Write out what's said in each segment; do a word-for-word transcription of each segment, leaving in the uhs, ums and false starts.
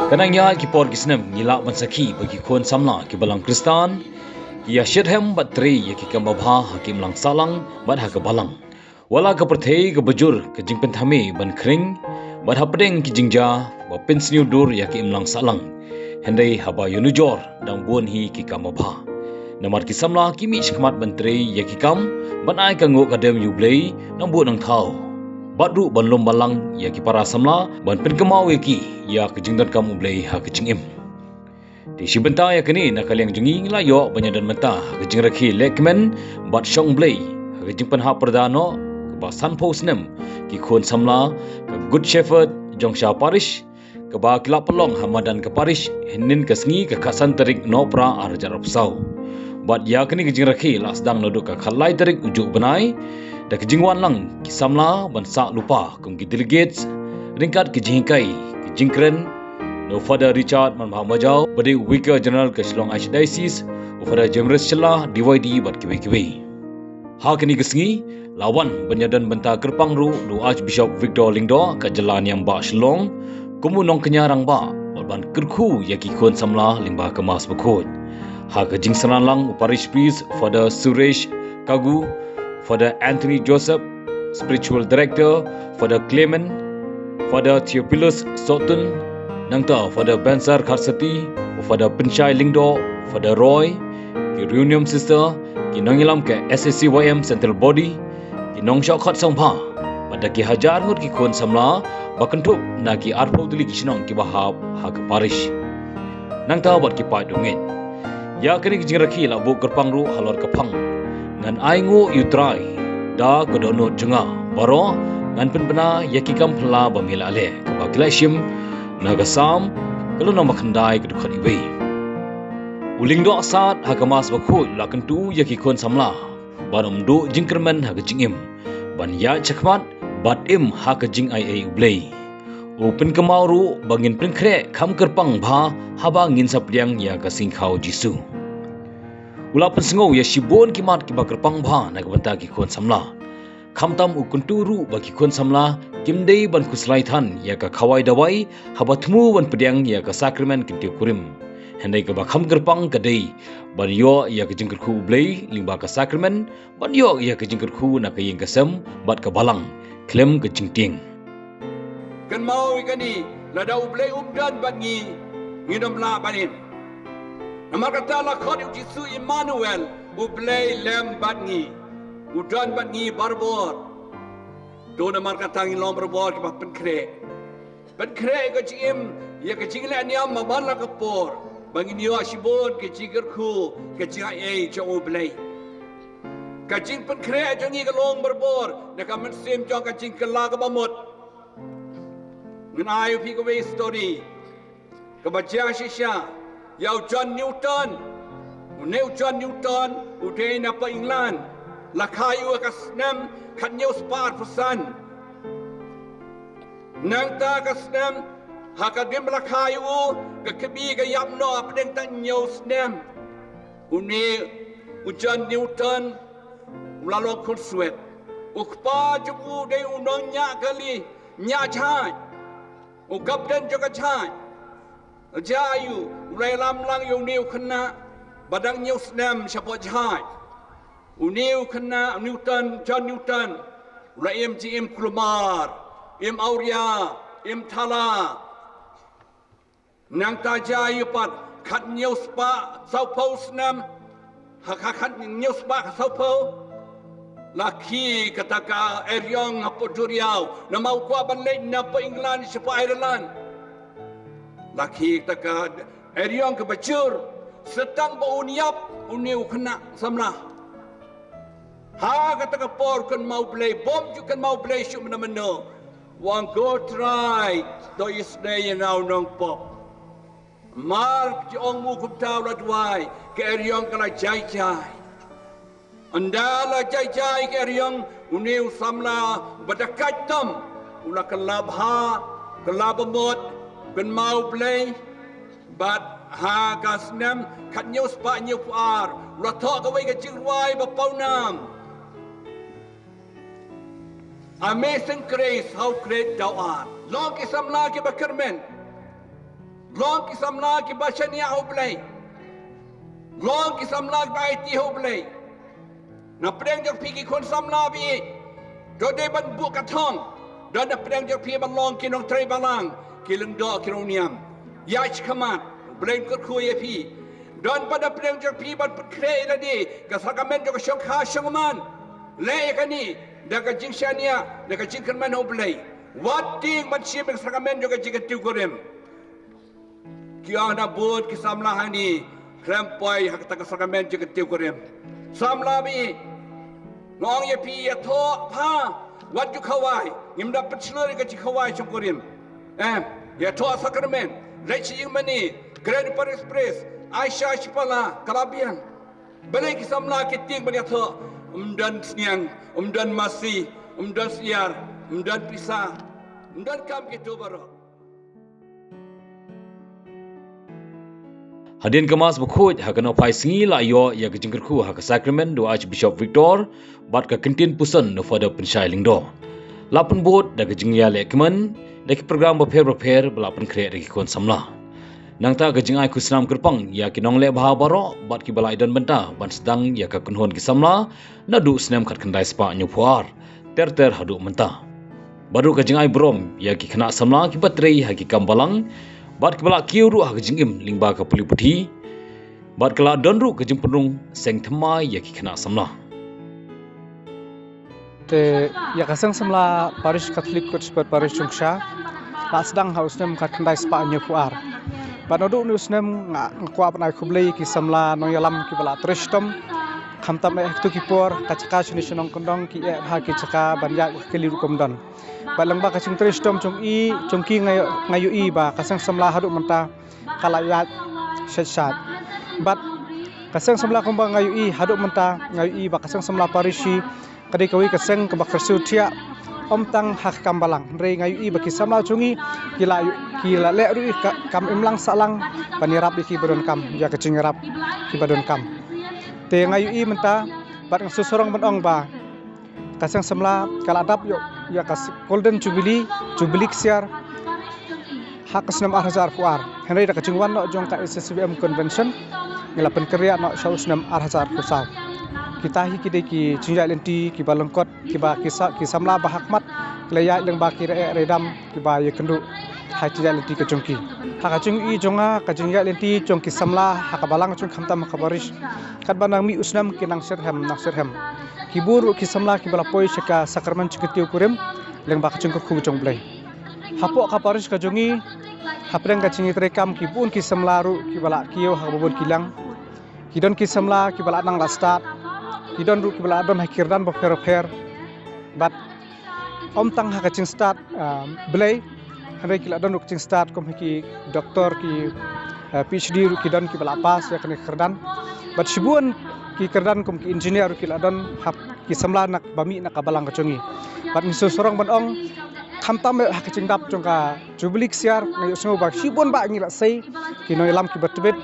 Ka nang ïa ki por ki snem ngi lah ban sakhi ba ki khun samla ki balang Khristan ki ïa shitrhem bad trei ïa ki kam babha ha ki imlang sahlang bad ha ka balang. Wat la ka pyrthei ka bajur ka jingpynthame ban khring bad hapdeng ki jingjia ba pynsniew dur ïa ki imlang sahlang. Hynrei haba ïanujor dang bun hi ki kam babha. Namar ki samla ki mih shakhmat ban trei ïa ki kam ban ai ka nguh ka dem ïa U Blei nang bun nang thaw. Bad ruh ban lum balang ïa ki para samla ban pynkynmaw ïa ki ïa ka jingdonkam U Blei ha ka jingim. Te shi bynta ïa kane na ka liang jong ngi ngi la ïoh ban ïadon bynta ha ka jingrakhe lehkmen bad shong Blei ha ka jingpynhap pyrda noh kaba sanphew snem ki khun samla ka Good Shepherd Jongsha Parish kaba ki la pynlong ha madan ka parish hynnin ka sngi ka khatsan tarik Nohprah arhajar arphew saw. Bad ïa kane ka jingrakhe la sdang naduh ka khatlai tarik u juh bnai da ka jingwan lang ki samla ban sah lypa kum ki delegates ryngkat ki jinghikai ki jingkren na u Father Richard Manbha Majaw ba dei u Vicar General ka Shillong Archdiocese, u Father James Shylla D Y D bad kiwei kiwei. Ha kane ka sngi la wan ban ïadon bynta kyrpang ruh da u Archbishop Victor Lyngdoh ka jylla niam bah Shillong kum u nongkñia rangbah bad ban kyrkhu ïa ki khun samla lyngba ka Mass bakhuid. Ha ka jingsynran lang u Parish Priest Father Suresh Kagu, Father Anthony Joseph, Spiritual Director Father Clement, Father Theophilus Sotun, nangta Father Bensar Kharsati, Father Pynshai Lyngdoh, Father Roy, ki Reunion Sister, ki nongïalam ka S A C Y M Central Body, ki nongshah khot sngewbha bad da ki hajar ngut ki khun samla ba kynthup na ki arphew tylli ki shnong kiba hap ha ka parish. Nangta bad ki paid dungit. Ïa kane ka jingrakhe la buh kyrpang ruh halor ka phang ngan ai nguh ïa U Trai da ka dohnud jong nga baroh ngan pynbna ïa ki kam phylla ba me la leh kaba ki la shim na ka Salm ka lynnong ba khyndai ka dkhot iwei. U Lyngdoh Sad ha ka Mass bakhuid la kyntu ïa ki khun samla ban ym duh jingkyrmen ha ka jingim ban ïaid shakhmat bad im ha ka jingaiei U Blei. U pynkynmaw ruh ba ngin pynkhreh kham kyrpang bha haba ngin sa pdiang ïa ka sngikha U Jisu. U la pynsngew ïa shibun ki mat kiba kyrpang bha na ka bynta ki khun samla. Khamtam u kyntu ruh ba ki khun samla kim dei ban khuslai than ïa ka khawai dawai haba thmu ban pdiang ïa ka sakramen kyntiew kurim. Hynrei kaba kham kyrpang ka dei ban ïoh ïa ka jingkyrkhu U Blei lyngba ka sakramen, ban ïoh ïa ka jingkyrkhu na ka ïing ka sem bad ka balang khlem ka jingtieng. Kynmaw ïa kane, lada U Blei um don bad ngi, ngin ym lah ban im. Namar kata la khot ïa U Jisu Immanuel, U Blei lem bad ngi. U don bad ngi barabor. To namar kata ngin long barabor kiba pynkhreh. Pynkhreh ïa ka jingim, ïa ka jingleh niam man la ka por ba ngin ïoh shibun ka jingkyrkhu, ka jingaiei jong U Blei. Ka jingpynkhreh jong ngi ka long barabor na ka mynsiem jong ka jingkylla kaba mut. Ngan ai ïa phi kawei story kaba jia shisha ïa u John Newton. Une u John Newton u dei na pdeng England. La kha ïa u ha ka snem khathynñiew spah arphew san. Nangta ka snem ha ka dei ba la kha ïa u, ka kmie ka ïap noh hapdeng tang hynñiew snem. Une u John Newton u la long khunswet. U kpa jong u dei u nongñiah kali, ñiah jhait. U kapten jong ka jhait. Jia ïa u, u la ïalam lang ïa une u khynnah ba dang hynñiew snem shapoh jhait. Une u khynnah Newton, John Newton, u la im jingim kulmar, im awria, im thala. Nangta jia ïa u pat khathynñiew spah sawphew snem, ha ka khathynñiew spah sawphew, la khie kata ka eriong hapoh duriaw, namar u kwah ban leit na pdeng England shapoh Ireland. La khie kata ka eriong kaba jur, sa tang ba un ïap une u khynnah samla. Ha kata ka por kynmaw Blei, bym ju kynmaw Blei shuh mynno mynno. U ong ko Trai, to isynei ïa nga u nongpop. Mar ju ong mo kumta u la duwai, ka eriong ka la jai jai. Ynda la jai jai ka eriong, une u samla ba da kait tam u la kylla bha, kylla bamut, kynmaw Blei. Bad ha ka snem khathynñiew spah hynñiewphew ar u la thoh kawei ka jingrwai ba pawnam. Amazing Grace, how great thou art. Long ki samla kiba kyrmen. Long ki samla kiba shaniah ha U Blei. Long ki samla kiba aiti ha U Blei. Na pdeng jong phi ki khun samla ba ïeit, to dei ban buh ka thong. Don na pdeng jong phi ban long ki nongtrei balang, ki lyngdoh ki nongniam. Ïaid shakhmat, U Blei un kyrkhu ïa phi. Don pat na pdeng jong phi ban pynkhreh ïa lade ka sakramen jong ka shongkha shongman. Leh ïa kane da ka jingshaniah, da ka jingkyrmen ha U Blei. Wat tieng ban shim ïa ka sakramen jong ka jingkyntiew kurim. Ki ong na bun ki samla hangne khlem poi ha kata ka sakramen jingkyntiew kurim. Samla ba ïeit, nga ong ïa phi, ïathoh pha, wat ju khawai, ngim da pynshlur ïa ka jingkhawai shongkurim. Em, ïathoh sakramen, leit sha ïingmane, kren parish priest, ai sha shipala, ka la biang. Balei ki samla ki tieng ban ïathoh? Ym don sniang, ym don masi, ym don syiar, ym don pisa, ym don kam kito baroh. Hadien ka Mass bakhuid ha ka nongphai sngi la ïoh ïa ka jingkyrkhu ha ka sakramen da u Archbishop Victor bad ka kyntien puson na u Father Pynshai Lyngdoh. La pynbud da ka jingïalehkmen da ki program bapher bapher ba la pynkhreh da ki khun samla. Nangta ka jingai khusnam kyrpang ïa ki nongleh bha baroh bad kiba la ïadon bynta ban sdang ïa ka kynhun ki samla naduh snem khatkhyndai spah hynñiewphew ar ter ter haduh mynta. Bad ruh ka jingai burom ïa ki khynnah samla kiba trei ha ki kam balang bad kiba la kiew ruh ha ka jingim lyngba ka pule puthi. Bad ka la don ruh ka jingpynrung seng thymmai ïa ki khynnah samla. Te ïa ka seng samla Parish Catholic Good Shepherd Parish Jongksha la sdang ha u snem khatkhyndai spah hynñiewphew ar. Bad naduh une u snem nga, nga kwah ban ai khublei ïa ki samla nongïalam kiba la trei shitom, khamtam eh ha kito ki por ka jaka shane sha nongkyndong ki eh ha ki jaka ban ïaid ha ka kali rukom don. Bad lyngba ka jingtrei shitom jong i, jong ki nga ïoh, nga ïohi ba ka seng samla haduh mynta ka la ïaid shet shet. Bad ka seng samla kumba nga ïohi haduh mynta, nga ïohi ba ka seng samla Parish ka dei kawei ka seng kaba kyrsiew thiah, ym tang ha ka kam balang. Hynrei nga ïohi ba ki samla jong i ki la, ki la leh ruh ïa ka kam imlang sahlang ban ïarap ïa kiba donkam, ïa ka jingïarap kiba donkam. Te nga ïohi mynta bad nga sngewsarong ban ong ba ka seng samla ka la dap ïoh ïa ka s-, Golden Jubilee, Jubilee Ksiar, ha ka snem ar hajar arphew ar. Hynrei da ka jingwan noh jong ka S S V M Convention, ngi la pynkynriah noh sha u snem ar hajar arphew saw. Kita hi ki dei ki jingïaid lynti kiba lyngkot, kiba ki sa-, ki samla ba ha khmat ki la ïaid lyngba ki rei eh rei dam kiba ïakynduh ha ki jingïaid lynti ka jong ki. Ha ka jingïohi jong nga, ka jingïaid lynti jong ki samla ha ka balang jong khamtam ha ka parish, katba nang mih u snem ki nang shitrhem, nang shitrhem. Ki bun ruh ki samla kiba la poi sha ka sakramen jingkyntiew kurim lyngba ka jingkyrkhu jong U Blei. Hapoh ka parish ka jong ngi, hapdeng ka jingïatreikam, ki bun ki samla ruh kiba la kiew ha kaba bun ki liang. Ki don ki samla kiba la nang la stad, ki don ruh kiba la don ha ki kyrdan bapher bapher. Bad ym tang ha ka jingstad, ah, blei, hynrei ki la don ruh ka jingstad kum ha ki doktor, ki, ah, P H D ruh ki don kiba la pass ïa kane ka kyrdan. Bad shibun ki kyrdan kum ki engineer ruh ki la don, hap ki samla na ba mih na ka balang ka jong ngi. Bad ngi sngewsarong ban ong, khamtam eh ha ka jingdap jong ka Jubilee Ksiar, nga ïohsngew ba shibun ba ngi la sei ki nongïalam kiba tbit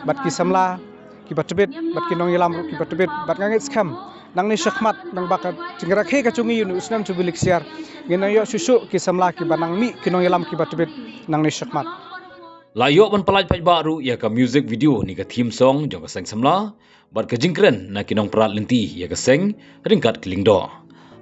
bad ki samla kiba tbit bad ki nongïalam ruh kiba tbit. Bad nga ngeit skhem nangne shakhmat, nangba ka jingrakhe ka jong ngi ïa une u snem Jubilee Ksiar, ngin nang ïoh shuh shuh ki samla kiba nang mih ki nongïalam kiba tbit nangne shakhmat. La ïoh ban pyllait paidbah ruh ïa ka music video ne ka theme song jong ka seng samla bad ka jingkren na ki nongprat lynti ïa ka seng ryngkat ki lyngdoh.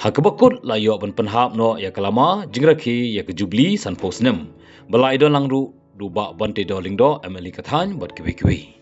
Ha kaba kut la ïoh ban pynhap noh ïa ka lama jingrakhe ïa ka Jubilee sanphew snem ba la ïadon lang ruh da u Bah Banteidor Lyngdoh, M L A ka thaiñ bad kiwei kiwei.